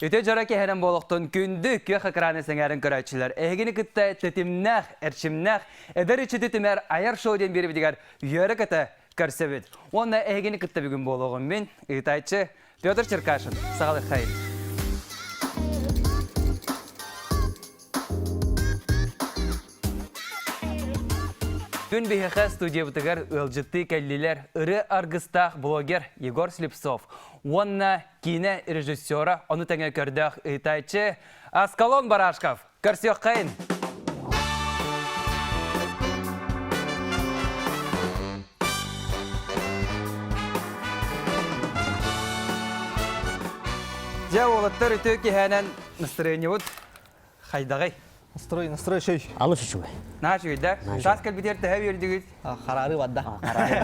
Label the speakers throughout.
Speaker 1: Үтө дьоро киһэнэн буолуохтун күндү күөх экраны сэҥээрин көрөөччүлэр. Эһигини кытта тэтимнээх, эрчимнээх, эдэр иччити түмэр айар шоу диэн биэрбитигэр үөрэ-көтө көрсөбүт. Уонна эһигини кытта бүгүн буолуоҕум мин, ыытааччы Петр Черкашин. Саҕалыххайын. Күн биһиэхэ студиябытыгар ыалдьыттыы кэллилэр ырыа аргыстаах блогер Егор Слепцов уонна киинэ режиссера, ону тэҥэ көрдөөх ыытааччы Аскалон Барашков. Көрсүөххэйин! Дьэ, уолаттар үтүө киһээнэн настроениебыт хайдаҕый?
Speaker 2: Настрой, настрой шөй.
Speaker 3: Алыс үчүгэй.
Speaker 1: Наһаа үчүгэй да? Саас кэлбитигэр төһө үөрдүгүт?
Speaker 2: Харары барда.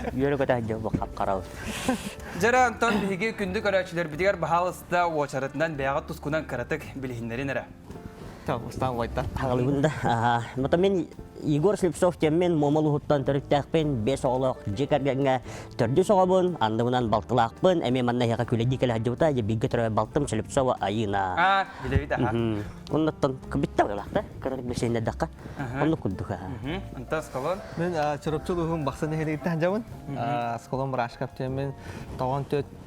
Speaker 3: Үөрэ көтө сылдьар бу хап-харабыт.
Speaker 1: Дьэрэ, онтон биһиги күндү көрөөччүлэрбитигэр баһаалыста уочаратынан бэйэҕит тускунан кыратык билиһиннэрин эрэ.
Speaker 2: Устаан уойта.
Speaker 3: Хагалыбын да. Мата мен Егор Слепцов диэммин Муома улууһуттан төрүттээхпин, биэс оҕолоох дьиэ кэргэҥҥэ төрдүс оҕобун, анныбынан балтылаахпын, эмиэ манна эһиэхэ күлэдии кэлэ сылдьыбыта, дьэ бииргэ төрөөбүт балтым Слепцова Айыына.
Speaker 1: Аа, билэбит аха.
Speaker 3: Оннуттан бүттэ быһыылаах да, кыралык билсиһиннэрдэххэ. Оннук курдук.
Speaker 1: Онтон Аскалон?
Speaker 2: Мен Чурапчы улууһун Бахсы нэһилиэгиттэн сылдьабын. Аскалон Барашков диэммин тоҕон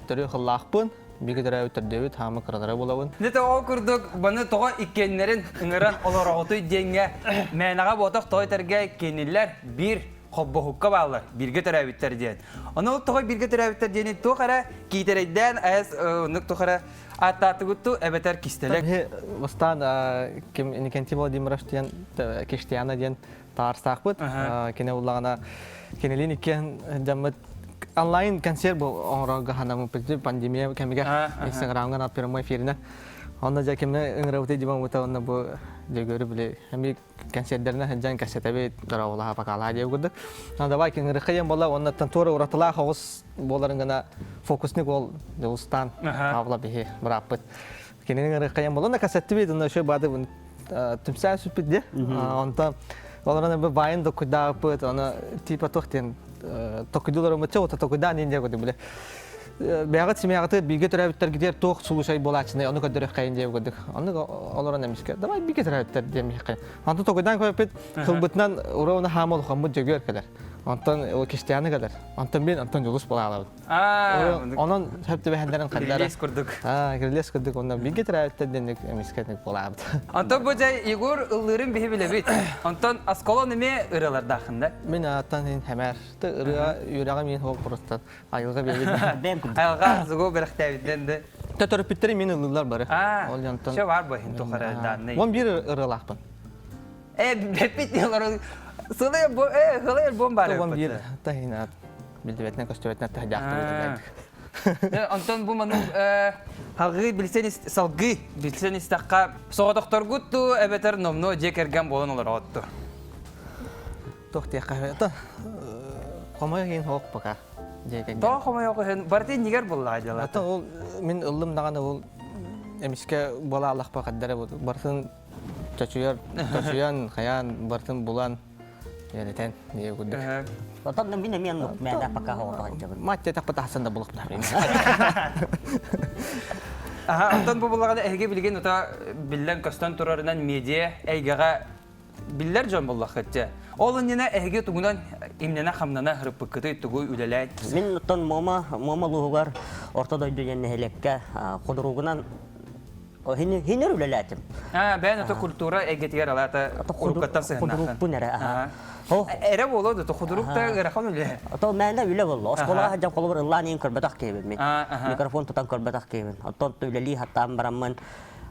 Speaker 2: төрүө хыллаахпын. Бигэ төрөөбүт төрдүөбүт, хаама кыралара булабын.
Speaker 1: Дьэ ол курдук баны тоҕо иккиэннэрин ыҥыран олороҕутуй диэҥҥэ мээнэҕэ буотах тоҕо этэргэ кинилэр биир холбоһукка бааллар, бииргэ төрөөбүттэр диэн. Ону ол тоҕо бииргэ төрөөбүттэр диэни туох эрэ киитэрэйдээн айас оннук туох эрэ ааттаатыгытту эбэтэр кистэлэҥ.
Speaker 2: Биһи бастаан ким Иннокентий Владимирович диэн Киштиана диэн таарыстаахпыт. Кини уллаҕына кинилиин иккиэн дьаммыт онлайн концерт бу оҥорорго ханаммыт пандемия кэмигэр Инстаграмҥа прямой эфиринэн. Онно дьэ кимне ыҥырабыты дибаммыта онно бу дьөгүөрү били эми концердеринэн сылдьан кэпсэтэбит дорооболаһа покалаһа диэ курдук. Давай киҥырыхха диэн буолла оннуттан туора уратылаах оҕус буоларын гына фокусник ол Дьулустаан Павла биһи бырааппыт. Кинини ыҥырыахха диэн буолла кэсэттибит онно еще бады түмсээн сүппүт диэ. Онтон олорон бу баайын токуйдаабыппыт, оны типа туох диэн токуйдуулар омучча ота токуйдаан диэн диэ биле. Бэйэҕит семьяҕытыгар бииргэ төрөөбүттэргитигэр туох сулусай буолааччыный ону көрдөрүөххэйин диэ курдук. Оннук олорон эмискэ давай бииргэ төрөөбүттэр диэмиэххэ. Онтон токуйдаан көрбүт тылбытынан уруона хаама улахаммыт дьөгүөр кэлэр. Онтон Кистианы кэлэр. Онтон мин, онтон Дьулус буолаалабыт. Онон сөп түбэһэллэрин ханна
Speaker 1: Кирилиэс курдук.
Speaker 2: Кирилиэс курдук онно бииргэ төрөөбүттэр диэн эмискэ буолаабыт.
Speaker 1: Онтон бу дьэ Егор ыллыырын биһи билэбит. Онтон Асколон эмиэ ырыалардааххын да?
Speaker 2: Мин ааттан иһин хэмээр. Ырыа үөрэҕим иһин хоп просто айылҕа биэрбит.
Speaker 1: Айылҕа зугу бэлэхтээбитинэн да.
Speaker 2: Төрөппүттэри мин ыллыыллар бары.
Speaker 1: Ол онтон. Все бар бу иһин тухары данный.
Speaker 2: Вон биир ырыалаахпын.
Speaker 1: Э бэппит олору сылы бу э сылы альбом бар.
Speaker 2: Вон биир таһин биллибэтинэн көстүбэтинэн таһдьаахтыбыт
Speaker 1: Онтон бу маннык салгыы билсэн салгыы билсэн истэххэ соҕотохторгут туу эбэтэр номнуо дьиэ кэргэн буолан олороҕут ту
Speaker 2: Туох диэххэ ото хомойох иһин хоох пока дьиэ кэргэн.
Speaker 1: Тоҕо хомойох иһин барыта иннигэр буоллаҕа дьыала.
Speaker 2: Ото ол мин ыллым даҕаны ол эмискэ буола аллахпа хаддара барытын чочуйар чочуйан хайаан барытын булан Үөрэтэн, дии курдук.
Speaker 3: Отон мин эмиэ оннук мээдэ пока оҕотоҕо
Speaker 2: Мать тахпа тахсан да булуктар.
Speaker 1: Аха, онтон бу буллаҕына эһиги билигин ута биллэн көстөн турарынан медиа эйгэҕэ биллэр дьон буллаххыт дьэ. Ол иннинэ эһиги тугунан имнэнэ-хамнана ырыппыккытый тугу үлэлээн?
Speaker 3: Мин оттон Муома Муома улууһугар Орто дойду диэн нэһилиэккэ худуругунан Хинер үлэлээтим.
Speaker 1: Аа, бэйэн ото культура эйгэтигэр алаата уруккаттан сыһыннааххын.
Speaker 3: Худурукпун эрэ.
Speaker 1: Эрэ буолуо да, худурук да ыарахан үлэ.
Speaker 3: Ото мээнэ үлэ болло. Оскуолаҕа сылдьан холобур ыллаан иһин көрбөтөх киһибин мин. Микрофон тутан көрбөтөх киһибин. Оттон үлэлии хаттаан бараммын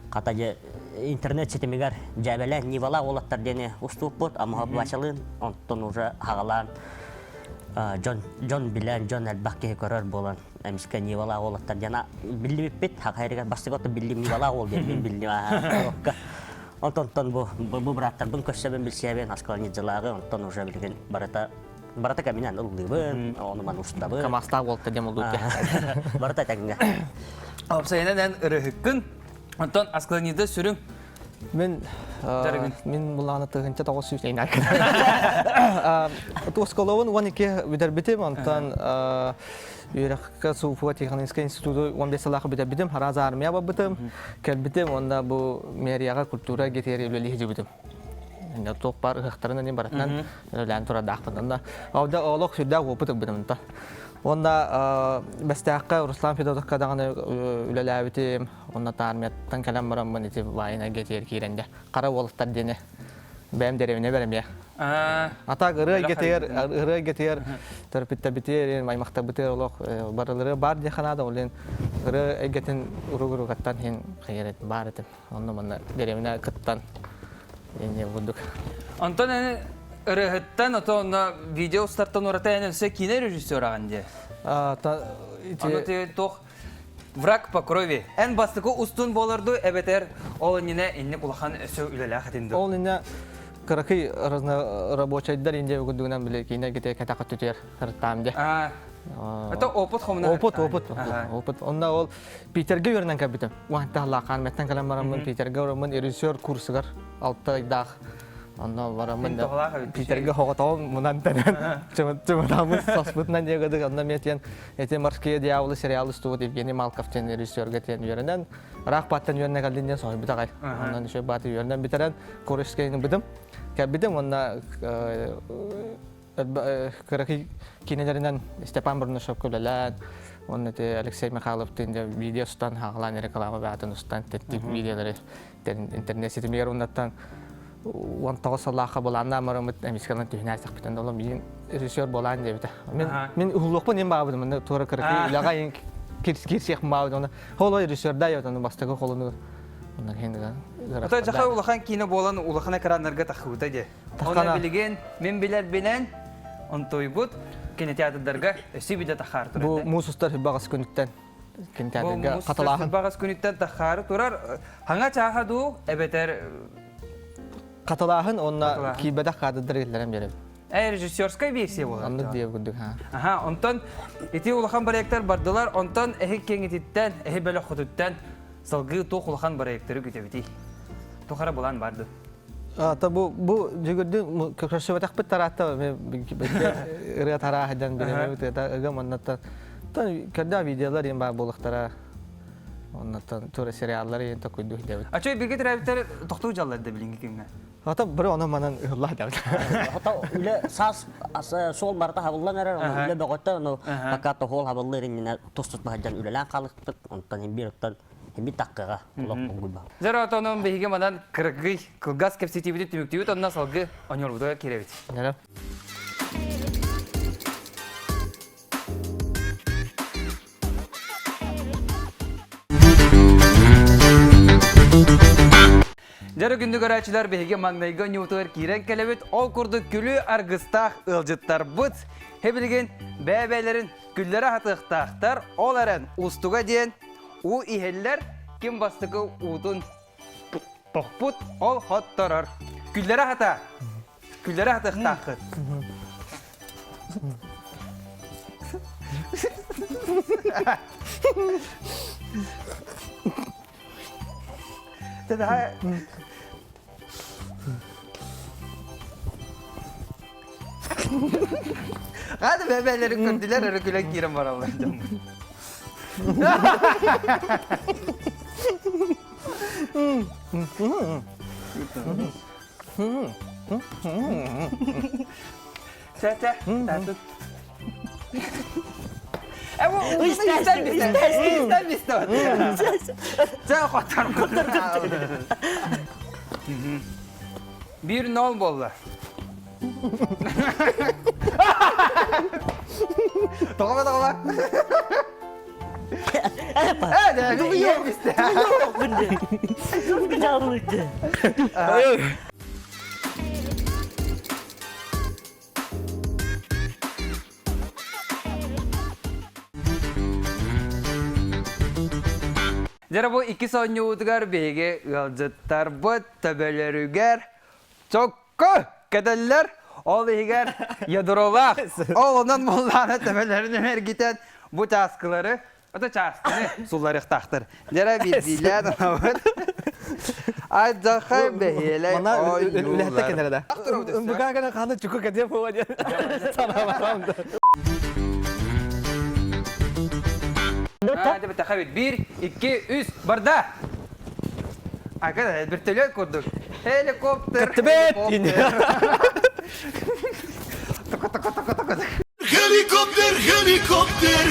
Speaker 3: хата дьэ интернет ситимигэр дьээбэлээн Нивала уолаттар диэни устууппут, Амуха Бачалыын, онтон уже хаҕалаан дьон дьон билэн, дьон элбэх киһи көрөр буолан эмискэ Нивалаах уолаттар диэн биллибиппит хаха эригэр бастакы отто биллим Нивалаах уол диэн мин биллим онтон бу бу бырааттарбын көрсөбүн билсиэбин Аскаланидзелааҕы онтон уже билигин барыта барыта кэминэн ыллыыбын ону маны устабын
Speaker 2: Камастаах уолта диэн болду
Speaker 3: барыта тэҥҥэ
Speaker 1: Опсайынан эн ырыһыккын онтон Аскаланидзе сүрүн.
Speaker 2: Мин мин булаана 1900 эйнак. Осколобун 12 бүтэрбитим, онтон үөрэххэ СУФУ техническэй институту 15 сылаах бүтэрбитим, хараас армия барбытым, кэлбитим, уонна бу мэрияҕа культура гетери үлэлии сылдьыбытым. Туох баар ыһыахтарын ани барытынан үлэлээн турардаахпын. Онно олох сүрдээх опыт ылбытым онто. Уонна Бэстээххэ Руслан Федотовка даҕаны үлэлээбитим. Онно армияттан кэлэн бараммын ити войнага тиэр киирэн дьэ хара уолаттар диэни бэйэм дэриэбинэбэр эмиэ. Ата ырыа эйгэтигэр ырыа эйгэтигэр төрөппүттэрбитигэр аймахтарбытыгар олох барылары баар диэх наада ол иһин ырыа эйгэтин уруг-уругаттан иһин хайар баар этим. Онно манна дэриэбинэ кыттан инне курдук.
Speaker 1: Онтон эн ырыаһыттан ото онно видео устартан ураты эн өссө киинэ режиссер аҕын дии. Аны туох Враг по крови. Эн бастакы устун буоларду эбэтэр ол иннинэ инник улахан өссө үлэлээх этин дуу?
Speaker 2: Ол иннэ кыракый рабочайдар инде курдугунан били киинэ гите кэтэх өттүтүгэр сырыттаам де.
Speaker 1: Это опыт хомуна.
Speaker 2: Опыт, опыт, опыт. Онно ол Питерге үөрэнэн кэлбитим. Уантта лаакаан мэттэн кэлэн бараммын Питерге бараммын режиссер курсугар алта ыйдаах Онно бараммын да Питерге хоҕотоҕум мунан тэнэн чымытааммыт соспутунан диэгадык онно метиэн Эти «Морские дьяволы» сериал устубут Евгений Малков диэн режиссерга диэн үөрэнэн, ыраах бааттан үөрэнэ кэллин диэн соһуйбут аҕай. Онон үчүгэй бааты үөрэнэн бүтэрэн, Курскайны быдым. Кэлбитим уонна кыракый киинэлэринэн Степан Бурнашевка үлэлээн, уонна ити Алексей Михайловтыын дьэ видео устан, хаалаан реклама баатын устан, тэттик видеолары интернет ситимигэр уоннаттан 19 сыллаахха былааннаан бараммыт эмискэ түһүнэ сахпытын долом миин режиссер буолаан диэбитэ. Мин мин уһулуохпун им баабытым мында туора кыракый үлэҕэ кирсиэх баабыт оны холо режиссерда ятаны бастакы холуну оннан хин
Speaker 1: Ото жаха улахан киинэ буолан улахан экраннарга тахыбыта де. Оны билигин мен билэр билен онтуйгут кинотеатрдарга өссө биде тахаар турар.
Speaker 2: Бу муус устар багас күнүттэн кинотеатрга хаталааһын.
Speaker 1: Багас күнүттэн тахаары турар. Хаҥа чааха дуу эбэтэр
Speaker 2: Хаталааһын уонна киирбэтэх кадрдар иһиллэрэн биэрэбит.
Speaker 1: Э, режиссерская версия буолар.
Speaker 2: Оннук диэ курдук ха.
Speaker 1: Аха, онтон ити улахан проекттар бардылар, онтон эһи киэҥититтэн, эһи бөлөххүтүттэн салгыы туох улахан проекттары күтэбитий? Тухара булан барды.
Speaker 2: Ата бу бу жүгүрдү көрсүбэтэхпит тараатта ырыа тарааһыдан билемебит ыта ыгым оннаттан көрдөө видеолар иэн баар буолуохтара оннаттан тура сериаллар иэн токуйду идэбит.
Speaker 1: Ачой бигэ төрөөбүттэр тохтуу жаллар да билиҥҥи кэмҥэ.
Speaker 2: Ата бары ону манан ыһыллаа дабыт.
Speaker 3: Ата үлэ саас суол барыта хабыллан эрэр, үлэ бөҕөттө, ону пока тоһуол хабыллыр иннинэ тус-тус баһыдьан үлэлээн хаалыктык, онтон бир оттон бир таккыга олох булгуйба.
Speaker 1: Дьэ, отонон биһиги манан кыргый кылгас кэпсэтиибити түмүктүүбүт, онно салгы оньорбутугар киирэбит. Дьэ, күндү көрөөччүлэр, биһиги маҥнайгы оонньуубутугар киирэн кэлэбит. Ол курдук күлүү аргыстаах ыалдьыттарбыт билигин бэйэ-бэйэлэрин күллэрэ хатыахтаахтар. Ол эрэн устуга диэн уу иһэллэр, ким бастакы уутун тохпут, ол хотторор. Күллэрэ хата. Күллэрэ хатыахтааххыт. Hadi bebeleri көрдүлэр, өрө күлэн киирэн бараллар дьоммут. Чэ, чэ, татут. Биир нол буолла. Тоҕо тоҕо. Дьэ бу иккис оонньуубутугар биһиги ыалдьыттарбыт төбөлөрүгэр чокко кэтэллэр. Ол иһигэр ядролаах, ол онон буоллаҕына төбөлөрүн эргитэн бу чааскылары, ото чааскыны сулларыахтаахтар. Дьэ биирдиилээн анабыт. Айдахай бэһиэлэй
Speaker 2: Мана үлэһиттэ кэнэрэ да.
Speaker 1: оонньуулар.
Speaker 2: Быка кэнэ ханы чуку кэтиэ буола диэн санаабатам да.
Speaker 1: Тэхэ биир, икки, үс, барда! Ага, вертолет курдук. Helikopter.
Speaker 2: Кыттыбет!
Speaker 4: Helikopter, helikopter!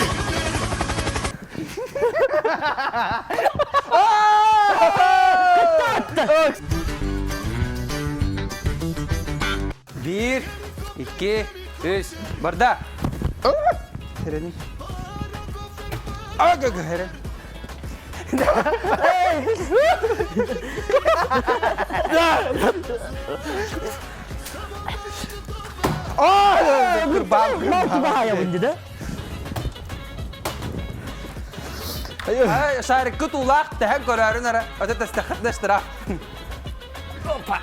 Speaker 1: Биир, икки, үс, барда! Херени. Ага, херен.
Speaker 3: Кырбаан да?
Speaker 1: Шариккы туулаах тэһэн көрөөрүн ара, өтө тэстэххитинэ штраф.
Speaker 2: Опа!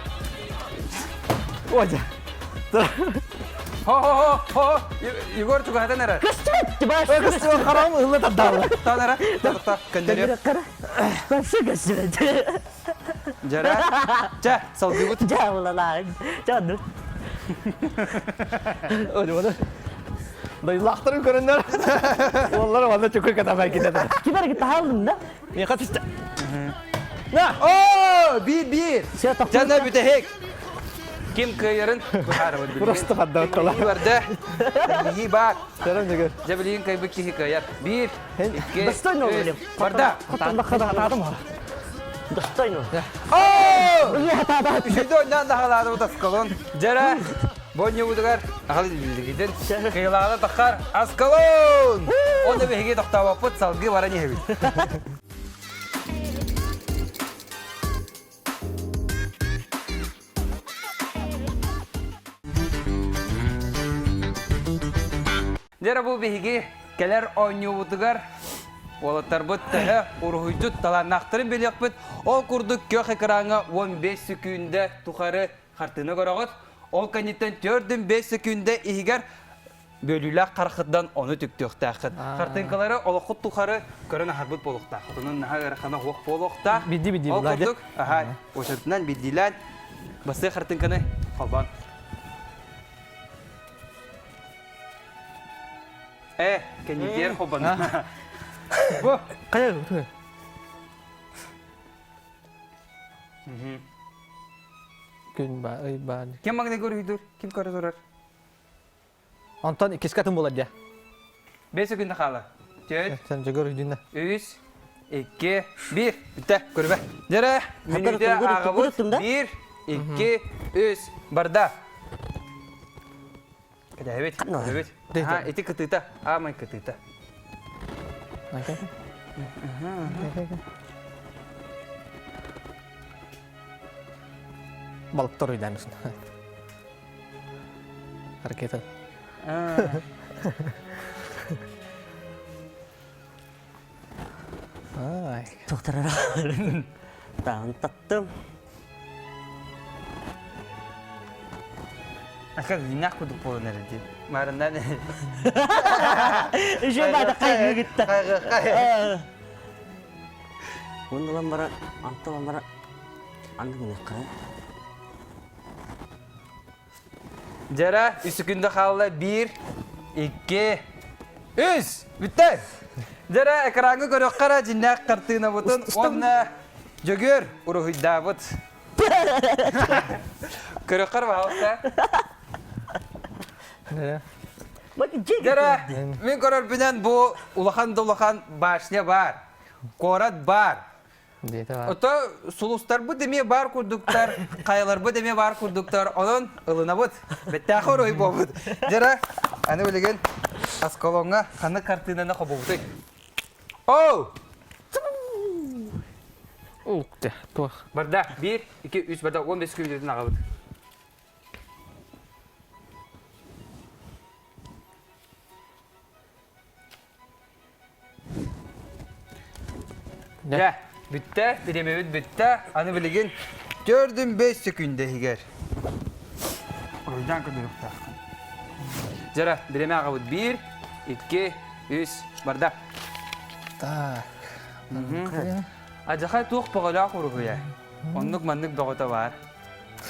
Speaker 2: Ой,
Speaker 1: Хо-хо-хо, Егор чугаһатан эрэ.
Speaker 3: Көстүбэт!
Speaker 2: Көстүбэт харам ылла тардалла.
Speaker 1: Тан эрэ, тохто, көннөрүө.
Speaker 3: Вообще көстүбэт.
Speaker 1: Дьара, чэ, салгыбыт.
Speaker 3: Дьэ, булалаах. Чэ, оннук.
Speaker 2: Ой, оны. Дайылаахтарын көрөннөр. Уоллар онно чукуй катабай китетэ.
Speaker 3: Кибер таһаллым да?
Speaker 2: Миэхэ түстэ. На!
Speaker 1: О, биир-биир.
Speaker 3: Все, тоқтоо.
Speaker 1: Жана бүтэһик. Ким кыайарын быһаарабыт билигин.
Speaker 2: Просто хаддаттала.
Speaker 1: Барда. Биһи баар.
Speaker 2: Сэрэн дэгер.
Speaker 1: Дьэ билигин кыайбыт киһи кыайар. Биир, икки,
Speaker 3: Достойно
Speaker 1: үс.
Speaker 3: билим.
Speaker 1: Барда.
Speaker 2: Хатаатым.
Speaker 3: Достойно.
Speaker 1: О!
Speaker 3: Уе хатаата.
Speaker 1: Үчүгэй ойнаан дахалаады Аскалон. Дьэрэ, бонньубутугар ахал билигитин кыйылаҕына таххар Аскалон! Онно биһиги тохтообоппут салгыы баран иһэбит. Дьэ бу биһиги кэлэр оонньуубутугар уолаттарбыт төһө уруһуйдьут талааннаахтарын билиэхпит. Ол курдук күөх экраҥҥа 15 секүндэ тухары хартыына көрөҕүт. Ол кэнниттэн 4-5 секүндэ иһигэр бөлүүлээх хараххытынан ону түктүөхтээххит. Хартыынкалары олоххут тухары көрөн аһарбыт буолуохтааххыт. Онон наһаа ыарахана суох буолуохтаах.
Speaker 2: Бидди-бидди
Speaker 1: Ол курдук, аха, очертынан биддилээн бастыы хартыынканы холбоон. Э, кэннитиэр холбоно. Бу.
Speaker 2: Хайа, Күн ба, ый ба.
Speaker 1: Ким маҥнай көрүйдүр? Ким көрө турар?
Speaker 2: Онтон иккис атын буолар дьэ.
Speaker 1: Бес күндэ хаала. Төрт.
Speaker 2: Сен жөгөр үйдүнэ.
Speaker 1: Үс, икки, биир. Бүттэ, көрүбэ. Дьэрэ, мүнүүтэ ааҕабыт. Биир, икки, үс, барда. Кэтэһэбит, кэтэһэбит. Аха, ити кытыыта, аамай кытыыта.
Speaker 2: Балыктар уйдаанысın. Ракета. Ай.
Speaker 3: Тоқтарара. Таан таттым.
Speaker 1: Ака динах курдук буолан эрэ дии. Маарыннан
Speaker 3: Еще баада кайгы гитта. Ундалан бара, анталан бара, анды гына кара.
Speaker 1: Дьара, үс күндө хаалла биир, икки, үс! Бүттэ! Дьара, экраҥҥа көрүөххэ эрэ дьиннээх хартыынабытын уонна Дьөгүөр уруһуйдаабыт. Көрүөххэ эрэ баһаалыста. Дьара, мин көрөрбүнэн бу улахан да улахан башня баар, куорат баар. Ото сулустарбыт эмиэ баар курдуктар, хайаларбыт эмиэ баар курдуктар, онон ылынабыт. Бэттээхи орой буолбут. Дьара, аны билигин Аскалоҥҥа ханнык хартыынаны хобобутуй? Оу!
Speaker 2: Ук, туох.
Speaker 1: Барда, биир, икки, үс, барда, 15 күнүтүн аҕабыт. Дьэ, бүттэ, бириэмэбит бүттэ. Аны билигин төрдүн бэс секүндэ иһигэр. Уруйдаан көрдөрүөхтааххын. Дьара, бириэмэ аҕабыт биир, икки, үс, барда.
Speaker 2: Так.
Speaker 1: Адьахай туох бөҕөлөөх уруһуйа? Оннук маннык бөҕөтө баар.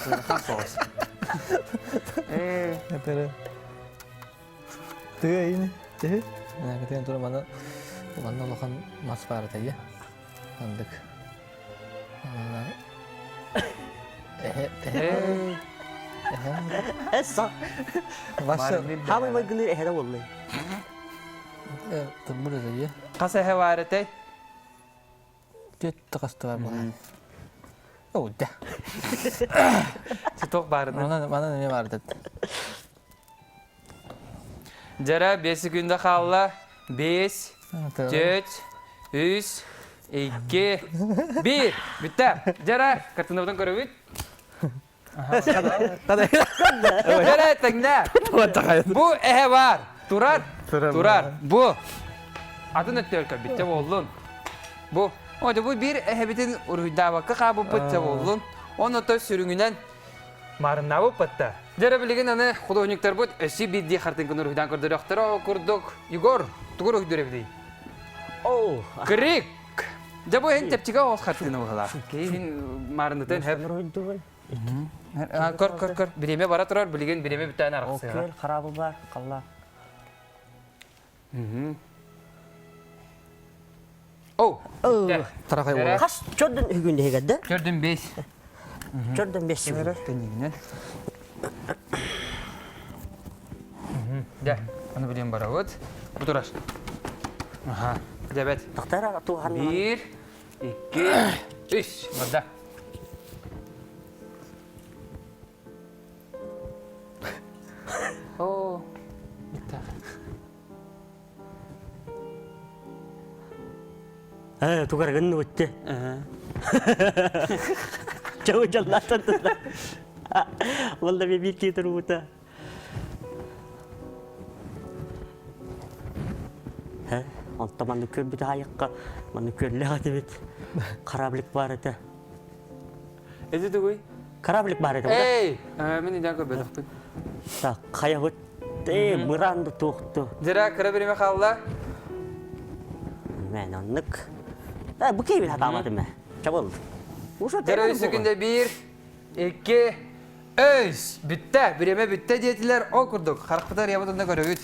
Speaker 1: Ыарахан соҕус. Ээ.
Speaker 2: Эпэрэ. Тыа ини. Тыһы. Кэтэн тура мана манна улахан мас баар этэ Андык.
Speaker 3: Эсса.
Speaker 2: Вася.
Speaker 3: Хамай майгыныр эһэрэ боллай.
Speaker 2: Тыммыр эдэ.
Speaker 1: Хас эһэ баар этэй?
Speaker 2: Түөт хастыбар буолар. Оо, да.
Speaker 1: Тутуох баарына.
Speaker 2: Манан манан эмиэ баар дат.
Speaker 1: Дьара 5 секунда хаалла. 5, 4, 3, 2, 1. Бүттэ. Дьара, картинабытын көрөбүт. Дьара, тэҥнэ. Бу эһэ бар. Турар. Турар. Бу. Атын өттүгэр көрбүттэ буоллун. Бу. О, бу биир эһэбитин уруһуйдаабакка хаабыппыт буоллун. Он ото сүрүҥүнэн Маарыннаабыппыт да. Дьэ билигин аны художниктарбыт өссө биирдии хартыыҥканы уруһуйдаан көрдөрүөхтэрэ. Ол курдук, Егор, тугу уруһуйдуур эбитий?
Speaker 3: Оо!
Speaker 1: Крик! Дьэ бу иһин чэпчэки оҕус хартыына быһыылаах. Киһи маарынытын хэп.
Speaker 3: Уруһуйдугун.
Speaker 1: Көр, көр, көр. Бириэмэ бара турар, билигин бириэмэ бүтээн арахсыаҕа.
Speaker 3: Күөл хараабыл бар, халла.
Speaker 1: Оу!
Speaker 2: Тарахай буолар.
Speaker 3: Хас чордун үгүн дehигэрдэ?
Speaker 1: Чордун бес.
Speaker 3: Чордун бес.
Speaker 1: Кэннигинэн. Дэ, аны билен барабыт. Бу турар. Аха. Дебет.
Speaker 3: Тахтара тухан.
Speaker 1: Бир, икки, үс. Барда. Оо, бүттэ.
Speaker 3: Э, тугар гынны бүтте. Чау жаллаатан тутла. Валла би бир ки турбута. Э, онто манны көрбүт айыкка, манны көрле бит. Кораблик бар этэ.
Speaker 1: Эти тугуй?
Speaker 3: Кораблик бар этэ.
Speaker 1: Эй, мин иден көрбөтөхпүн.
Speaker 3: Так, хайабыт э мыранды туохту.
Speaker 1: Дира кыра бириме хаалла.
Speaker 3: Мен оннук. Э, бу кейбин хатаабатым мен. Чабыл. Уша
Speaker 1: Дира үс күндө бир, икки, үс. Бүттэ, биреме бүттэ диэтилер. Ол курдук, харахпытар ябыт онно көрөбүт.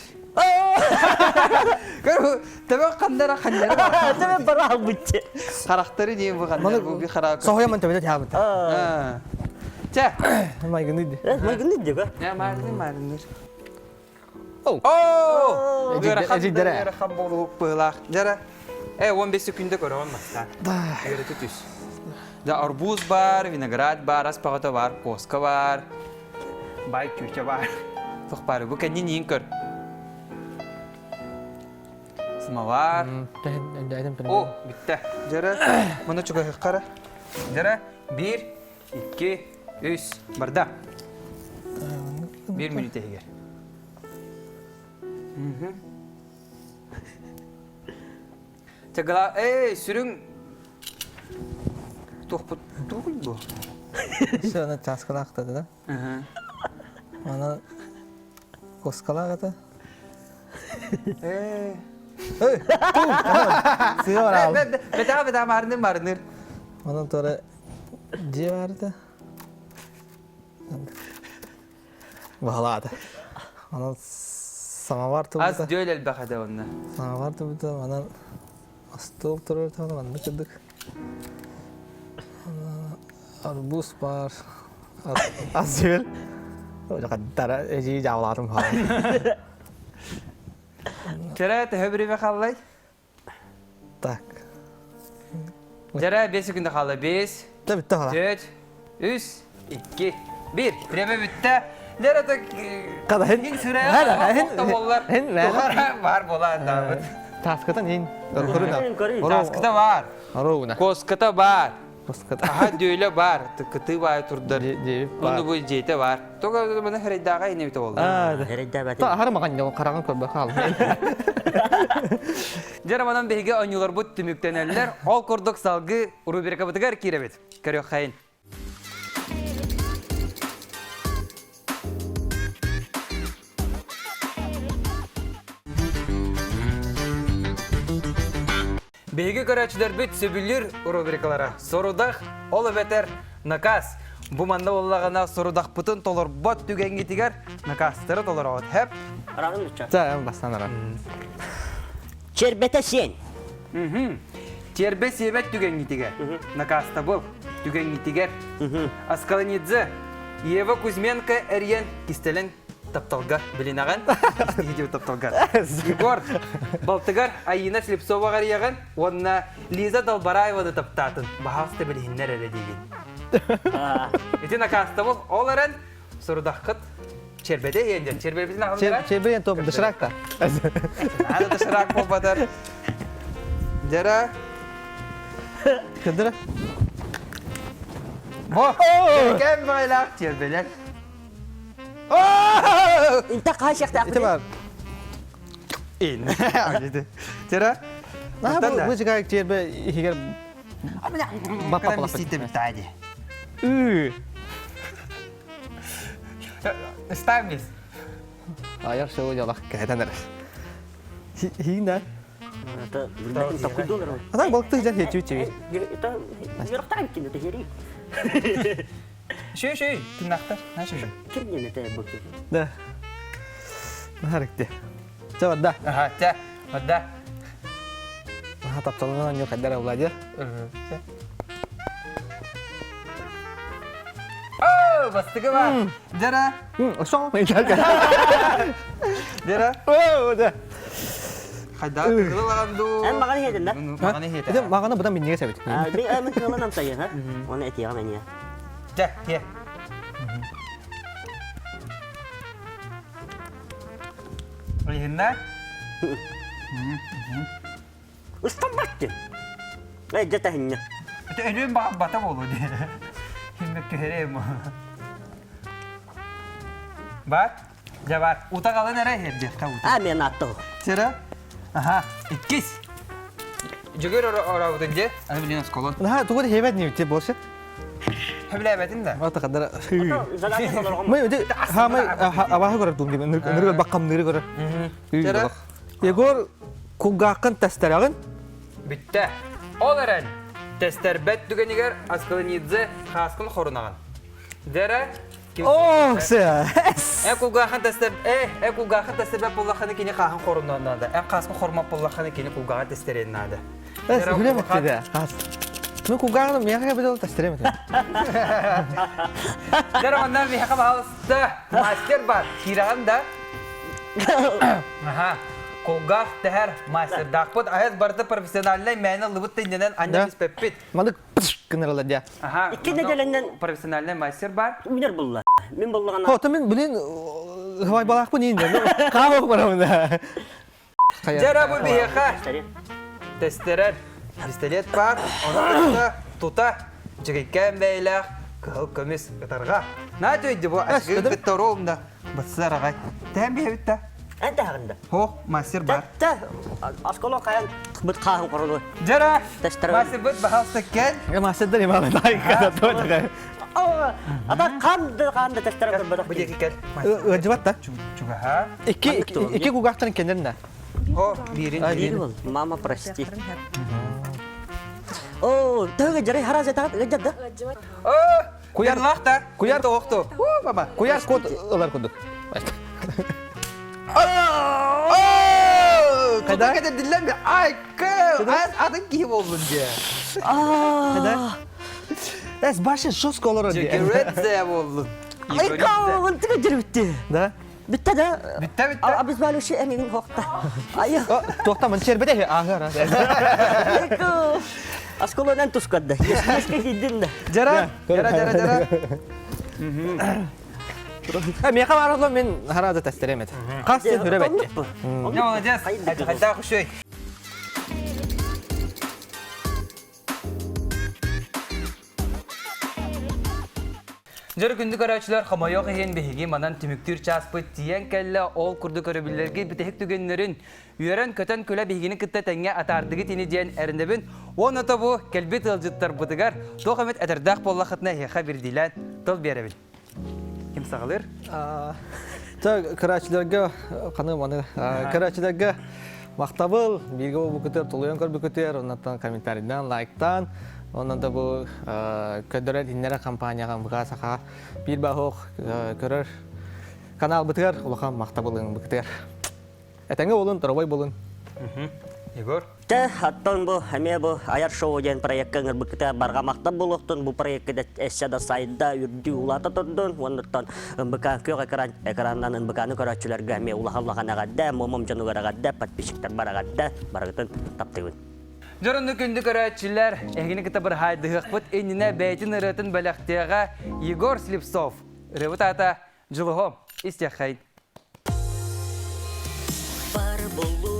Speaker 1: Көр, төбө хандара ханнара.
Speaker 3: Төбө бара албытчы.
Speaker 1: Харахтары диэн бу ханнар бу би хараа.
Speaker 2: Соһуйаман төбөтө тиһаабыт.
Speaker 1: Чэ.
Speaker 2: Майгыны ди.
Speaker 3: Майгыны ди ба.
Speaker 1: Я майгыны майгыныр.
Speaker 2: Оу.
Speaker 1: Оо!
Speaker 2: Эжиддere.
Speaker 1: Ыарахан болуп быһылаах. Дьара. Э, 15 секунда көрөҕүн бастаан. Үөрэтэ түс. Да арбуз бар, виноград бар, ас паҕата бар, коска бар, бай чүчэ бар. Туох бары. Бу кэннин иин көр. Самовар. О, бүттэ. Дьара, мұны чугаһыххара. Дьара, бир, икки, үс, барда. Бир мүнүүтэ иһигэр. Чагала, эй, сүрүн туохпут тугуй бу?
Speaker 2: Все, ана чааскалаахтады да. Ана Коскалаах этэ.
Speaker 1: Ээ.
Speaker 2: Эй, сыа бараал.
Speaker 1: Бэтаа бэтаа маарыныр маарыныр.
Speaker 2: Онон туора дьиэ баар этэ. Баһылаата. Онон самовар
Speaker 1: Ас
Speaker 2: турбута.
Speaker 1: дьүөл элбэх этэ онно.
Speaker 2: Самовар турбута, манан остуол турар этэ, маннык курдук. Арбуз баар. Ас-үөл. Дара эжии дьаалаатым хаалла.
Speaker 1: Чэрэ төһө бириэмэ хааллай?
Speaker 2: Так.
Speaker 1: Дьэрэ 5 секунда хаалла. 5,
Speaker 2: Та бүтті хаала.
Speaker 1: 4, 3, 2, 1. Бириэмэ бүттэ. Дьэрэ так
Speaker 2: Қада хин.
Speaker 1: хин сүрэ
Speaker 2: Хин
Speaker 1: боллар.
Speaker 2: Хин
Speaker 1: Тухара бар бола даабыт.
Speaker 2: Таскытан хин.
Speaker 3: Көрүн.
Speaker 1: Таскыта бар.
Speaker 2: Ароуна.
Speaker 1: Коската бар.
Speaker 2: Коската.
Speaker 1: Аха дөйлө бар, кытыы баай турдар.
Speaker 2: Дьиэбит
Speaker 1: Онну бу дьиэтэ бар. Тоҕо маны харайдааҕа инэбитэ болду.
Speaker 3: Харайдаабатын.
Speaker 2: Та аһары маҕан ньо хараҕын көрбө хаалла.
Speaker 1: Дьэ манан биһиги оонньууларбыт түмүктэнэллэр. Ол курдук салгыы рубрикабытыгар киирэбит. Көрүөххэйин. Биһиги көрөөччүлэрбит сөбүлүүр рубрикалара Сорудах, ол эбэтэр наказ. Бу манна буоллаҕына сорудахпытын толорбот түгэҥҥитигэр накаастары толороҕут. Хэп.
Speaker 3: Араҕын ыччат.
Speaker 2: Ча, бастан ара.
Speaker 3: Чербэтэ сиэн.
Speaker 1: Тиэрбэ сиэбэт түгэҥҥитигэр накаастабыл түгэҥҥитигэр Аскаланидзе Ева Кузьменко эрийэн кистэлэҥ тапталга билинэҕин истиһи тапталга Егор балтыгар Айина Слепцоваҕа эрийэҕин уонна Лиза Далбараеваны таптаатын баһаалыста билиһиннэр эрэ диигин ити накаастабыл ол эрэн сорудаххыт Чербэде иһэн диэн чербэбитин аҕаллара
Speaker 2: Чербэ топ доширак та.
Speaker 1: Аны доширак буолбатар. Дьара.
Speaker 2: Кыдыра.
Speaker 1: Бо! Кэм байлаах чербэлэр.
Speaker 3: Инта хаһан
Speaker 2: Ити бар.
Speaker 1: Ин. Тера.
Speaker 2: Бу бу жигай чербэ иһигэр
Speaker 1: Баппа битади.
Speaker 2: Ү.
Speaker 1: Ставь вниз.
Speaker 2: Айар шоу жалах кэһэтэн эрэр. Хиин да.
Speaker 3: Это такой доллар.
Speaker 2: А так балыкты жан хечүү чиби.
Speaker 3: Это ярахтан кин это хери.
Speaker 1: Шүй шүй, тыннахтар. На шүй.
Speaker 3: Ким не это бу?
Speaker 2: Да. Харыкты. Чэ барда.
Speaker 1: Ага, чэ, барда.
Speaker 2: Аха тапталынан анньу хайдар Владимир.
Speaker 1: О, бастыгы бар. Дара.
Speaker 2: Ошо.
Speaker 1: Дара.
Speaker 2: О, да.
Speaker 1: Хайда кылалаган ду.
Speaker 3: Эн маганы хедин да?
Speaker 1: Маганы хедин.
Speaker 2: Это маганы будан миннеге себит.
Speaker 3: Би мен кыланам сайын, ха? Оны этиягам эне.
Speaker 1: Жа, хе. Ыйынна.
Speaker 3: Ыстамматты. Э, жата хинне.
Speaker 1: Это өлүөн бата болу де. Химмек түһэрэ Бар, жа бар. Ута қалын әрі хердиэххэ ута.
Speaker 3: А, мен атты.
Speaker 1: Сера? Аха, иккис. Жүгөр орабытын же, аны билин осколон.
Speaker 2: Наха, тугу хебет не те больше.
Speaker 1: Хөбләбәтин да.
Speaker 2: Ата кадара.
Speaker 3: Задание толоргом.
Speaker 2: Мы өде ха мы абаһы көрөр дум димен. Ныргы баккам ныры көрөр.
Speaker 1: Сера?
Speaker 2: Егор кулгааккын тестерәгин.
Speaker 1: Бүттэ. Ол эрэн тестербет түгэнигэр Аскаланидзе хааскын хорунаган. Дэрэ
Speaker 2: Ох, сэ.
Speaker 1: Э кулгаахан тестер э э кулгаахан тестербет буллаханы кини хаахан хорунан надо. Э хааскын хормап буллаханы кини кулгаахан тестерен надо.
Speaker 2: Эс хүле битте. Хас. Ну кулгааҕын миэхэ бедел тестерем этим.
Speaker 1: Дэрэ оннан миэхэ баһалыста мастер бар. Киираҕын да. Аха. Кулгаах тэһэр мастердаахпыт аһас барыта профессиональнай мээнэ ыллыбыт тиннэнэн анньа түспэппит.
Speaker 2: Маны гыныралар дия.
Speaker 1: Аха.
Speaker 3: Икки неделеннен
Speaker 1: профессиональный мастер бар.
Speaker 3: Үнер булла. Мен буллагана.
Speaker 2: Хо, мен блин хавай балаахпын иин. Хаамах барамын да.
Speaker 1: Дьэ бу биһиэхэ тестерер пистолет бар. Ону кытта тута дьигиккээн бэйэлээх кыһыл көмүс ытарга. На төйдү бу ачыгы кытта оруумна бассар аҕай. Тээн биһэбит да.
Speaker 3: Эн таһагында.
Speaker 1: Хо, мастер бар.
Speaker 3: Та осколо каян быт хаһын королу.
Speaker 1: Дьара,
Speaker 3: Тестерер.
Speaker 1: мастер быт баһалса кэл.
Speaker 2: Мастер имам дай
Speaker 3: Ата канды канды тестерер быт.
Speaker 1: Бу диэки кэл.
Speaker 2: Ыдьыбат да.
Speaker 1: Чугаһа.
Speaker 2: Икки икки кулгаахтарын кеннерин
Speaker 1: Хо, биирин.
Speaker 3: Мама, прости. О, тыгы жарай хараза тагат ыджады.
Speaker 1: О,
Speaker 2: Куяр-
Speaker 1: куярлах та.
Speaker 2: куяр-
Speaker 1: тоохту. О, баба.
Speaker 2: Куяр код ылар курдук.
Speaker 1: О,
Speaker 2: Кайда?
Speaker 1: Кайда кете диллен Ай, кэ, атын киһи болдун же.
Speaker 2: Кайда? Эс башы жестко олорор дии.
Speaker 1: Жегередзе болдун.
Speaker 3: Ай, кау, тыгы жүрүптү.
Speaker 2: Да?
Speaker 3: Бүтті да.
Speaker 1: Бүтті, бүтті.
Speaker 3: А біз балушы әмегін хоқта. Ай,
Speaker 2: Тоқта мын чербеде ағыр.
Speaker 3: Осколонан тускадда. Еске киддин да.
Speaker 1: Жара, жара, жара, жара.
Speaker 2: Меха барылы мен харазы тестеремет. Қас сен хүреп әтте.
Speaker 1: Не, молодец. Хайда хушой. Дьөрү күндү көрөөчүлөр хомойуох иһин биһиги манан түмүктүүр чааспыт тиийэн кэллэ ол курдук көрөбүллэргэ бүтэһик түгэннэрин үөрэн-көтөн күлэ биһигини кытта тэҥҥэ атаардыгыт ини диэн эрэнэбин уонна тобу кэлбит ыалдьыттарбытыгар туох эмит этэрдээх буоллахытына эһиэхэ бирдиилээн тыл биэрэбин. Ким саҕалыыр?
Speaker 2: Та көрөөчүлэргэ қаны маны көрөөчүлэргэ Махтабыл, бииргэ буолбуккутугар, тулуйан көрбүккүтүгэр, оннуттан комментарийдан, лайктаан, онон да бу көрдөрөр иннэрэ компанияҕа МВК Саха биир баһох көрөр каналбытыгар улахан махтабылын быкытыгар. Этэҥҥэ буолун, доруобай буолун.
Speaker 1: Егор?
Speaker 3: Тэ, оттон бу эмиэ бу айар шоу диэн проекка ыҥырбыккыта барҕа махтал буолуохтун, бу проекка да эссе да сайда, үрдүү улаата турдун, уоннуттан МБК күөх экран экранынан МБК-ны көрөөччүлэргэ эмиэ улахан-улахан эҕэрдэ, Момом дьонугар эҕэрдэ, подписчиктарбар эҕэрдэ, барыгытын таптыыбын.
Speaker 1: Дьоронну күндү көрөөччүлэр, эһигини кытта бырһаайдыһыахпыт иннинэ бэйэтин ырыатын бэлэхтиэҕэ Егор Слепцов. Ырыабыт аата Дьулуһу истиэххэйин.
Speaker 3: Бар болу.